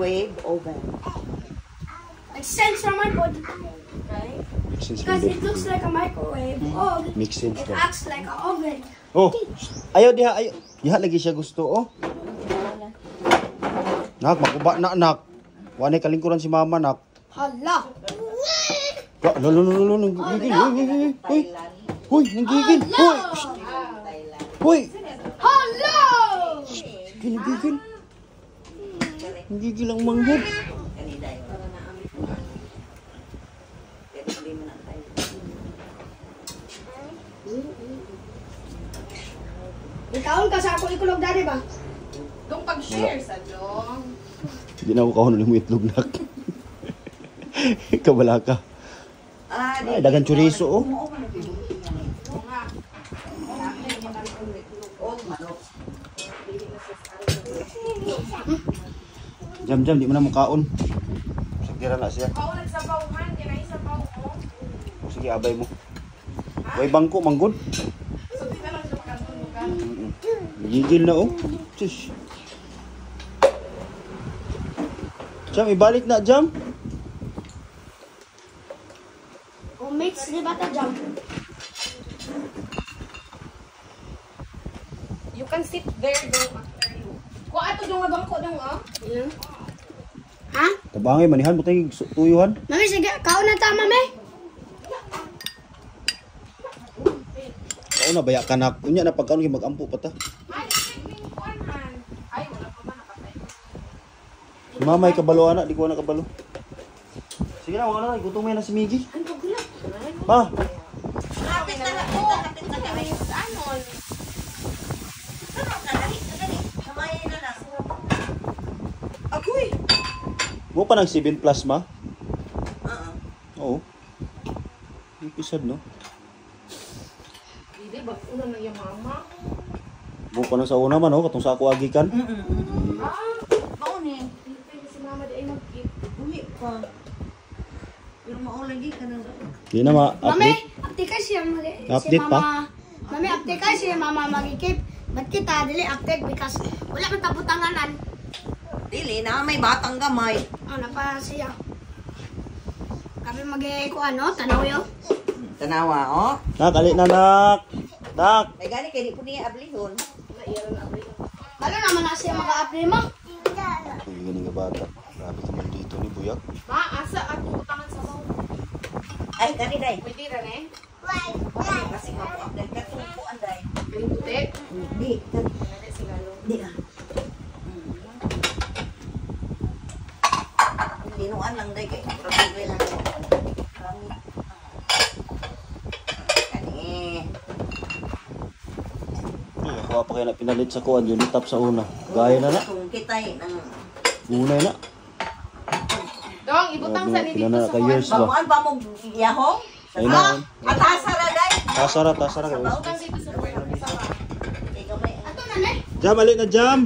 Microwave oven. Nag-sense naman po. Okay. Make sense Because man. it looks like a microwave or Make sense it ba? acts like an oven. Oh, ayaw diha, ayaw. Diha lagi siya gusto, oh. Nak, makuba na, nak. Wanay kalingkuran si mama, nak. Hala! Lo, lo, lo, lo, lo, nanggigil. Uy, uy, uy, uy. Uy, nanggigil. Uy, shh. Uy, Hala! nanggigil. Nanggigil ang manghod. Kanina yun. Pero hindi mo na tayo. Ikaon ka sa ako ikulog dali ba? Dong pag-share sa dong. Hindi na ako kahon ulit mo itlog, nak. Kabala ka. Ah, Ay, dagan chorizo, oh. Oo nga. Oh, manok. Jam, jam, di mo na mukaon. Sige na siya. Kaon nagsabaw man, kinay sabaw ko. O, sige, abay mo. Way bangko, manggod. So di na lang siya makatulog ka. Gigil na, oh. Sus. Jam, ibalik na, Jam. O mates, di ba ta jump? You can sit there dong after you. Kuha ato dong nga bangko dong oh. Ha? Tabangay, manihan mo tayo tuyuhan. Mami, sige, kaon na ta, mami. Kaon na, baya ka na. Unya na pagkaon, kay mag-ampo pa ta. Ay, ning kuan han. Ay, wala pa man nakatay. Si mama ay kabalo, anak. Di ko na kabalo. Sige na, wala na. Gutom na si Miggy. Pa, Kapit na, kapit na, kapit na kami. Anon. Ano ka, dali, dali. Kamay na lang. Agoy! mo pa nag 7 plus, ma? Oo. Oo. Yung pisad, no? Dili ba una na yung mama? Mo pa na sa una man, oh. Katong sa ako agikan. Ah, Mauni. pwede si mama di ay mag-keep. Uwi pa. Pero maulagi ka na. Di na, ma. Mami, Update. update ka siya mag si Update pa? mama. Mami, update ka siya mama magikip. Ba't kita dili update because wala man tabutanganan. Dili na, may batang gamay. Ano pa siya? Kami mag ano, tanaw yo. Tanawa, oh. Nak, ali na, nak. Nak. May gani kay di po niya ablihon. Balo naman na siya mag-update mo. Uy, galing nga bata. Grabe ka man dito ni Buyak. Ma, asa ato utangan sa baw. Ay, gani day. Pwede ra ne? Kasi mapuak day katong kuan day. Galing puti. Di, Dali si Lalo. di ah. Linuan lang day kay murag lang. Langit. Kani. Ay, ako pa kayo na pinalit sa kuan, unitap sa una. Gaya na na. Kung kitay nang Unay na. Dong, ibutang sa ni dito Pila na sa ka kuan. years ba? Bamuan pa mo yahong? Ay na. Atasa ra day. Tasara, tasara kayo. Ibutang dito sa kuan. Sa ba? Kay gamay. Ato na ne. Jam, ali na, Jam.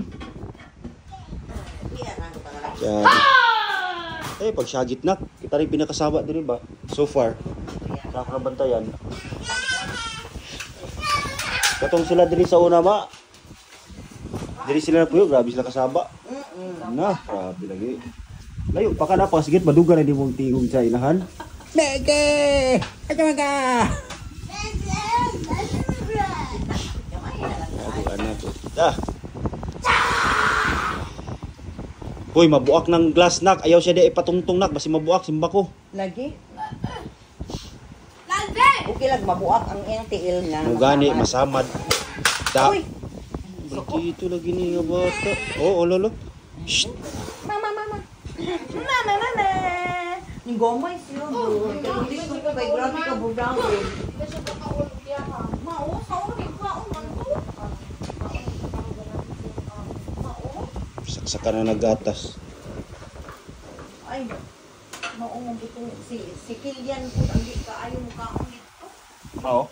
Di ah, nang pangalan. Jam. Eh, pag syagit na. Kita rin pinakasaba din ba? So far. Sa ako nabantayan. Katong sila diri sa una ma. Diri sila na puyo, grabe sila kasaba. Na, grabe lagi. Layo pa ka na pasigit maduga na di mong tingog sa inahan. Mege! Aga maga. Anak ko. Dah. Hoy, mabuak ng glass nak. Ayaw siya di ipatungtong nak basi mabuak simba ko. Lagi. Lalde! Okay lang mabuak ang iyang tiil nga. Mo gani masamad. Da. Uy. Dito lagi ni nga bata. Oo, oh, lolo. Shh. Mama, mama. Mama, mama. Ning gomay siya. Oh, dito ko kay grabe ka budaw. Hindi siya kakaon siya ha. Mao, sa uri mao man to. Mao. Saksakan na nagatas. Ay. Mao mo gitong si si Kilian po ang di kaayo mo kaon dito. Oo.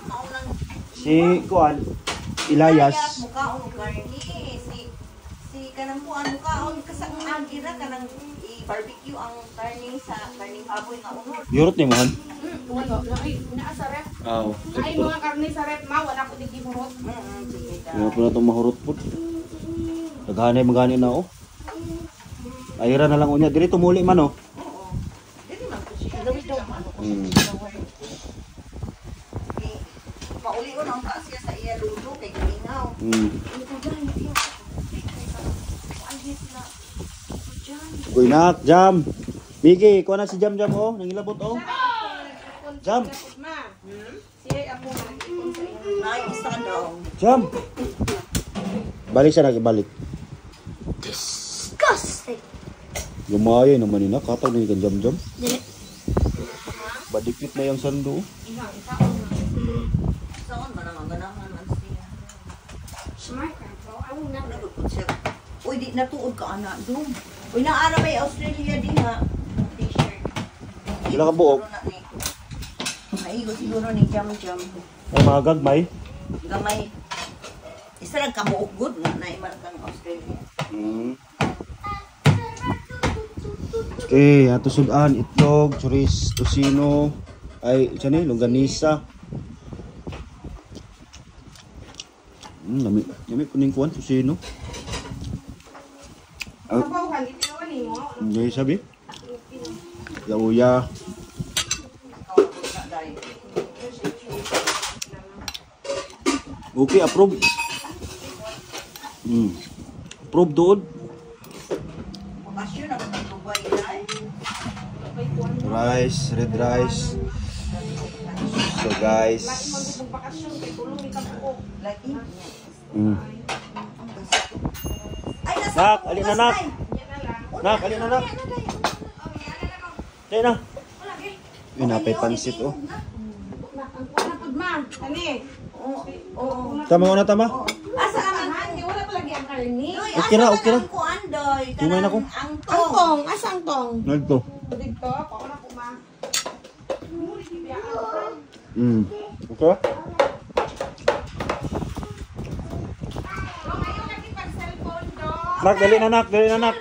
Mao lang Si Kuan, Elias. Mukaon og karne si si kanang kuan mukaon kasang agira kanang i-barbecue ang karne sa karning baboy nga unod. Yurot ni mo han. Wala, ay, naa sa ref. Oo. Ay, mga karne sa ref, ma, wala ko di gihurot. Sige ka. Ano po na itong mahurot po. Naghanay magani na oh. Ayra na lang unya diri tumuli man oh. Oo. Dili man ko siya. Paulion ang taas siya sa iya lulo kay giingaw. Uy nak, Jam. Miki, kuha na si Jam Jam oh, nangilabot oh. Jam, Ma. Siya ako man. Nay, isa daw. Jam. Balik siya lagi, balik. Disgusting. Lumaya naman nila, katag na yung Jam Jam. Dili. Badikit na yung sando. Saan man ang ganahan man siya. Smart bro. I will never. Nagupot siya. Uy, di natuod ka ana dong. Uy, naara may Australia din ha. T-shirt. Sila ka buok. Maigo siguro ni Jam Jam. Ay, mga gagmay. Gamay. Isa lang kabuok good nga na imarkang Australia. Okay, ato sudan, itlog, churis, tosino, ay, isa ni, longganisa. Lami, lami kuning kuwan, tosino. Ah, Sabaw kan gitinawan nimo. hindi sabi. Lauya. Okay, approve. Approve doon. Bakasyon ako sa Dubai dai. Rice, red rice. So guys, Bakasyon kay tulong ni kabuok. Lagi. Ay, nasa Nak, alin na, nak. ay. Nak, alin na, nak. Dahil na. Yun, napay pansit, oh. Wala pud ma. Ani. Oo, oo. Tama na, tama. Asa ang Ani wala pa lagi ang karni. Doy, Okay ra, asa okay ra. man ang kuan doy? Kumain ako. Ang Ang tong. tong, asa ang tong? Nagto. Dito, pauna ko ma. Okay? Ngayon lagi pag cellphone do. Nak, dali na, nak. Dali na, nak.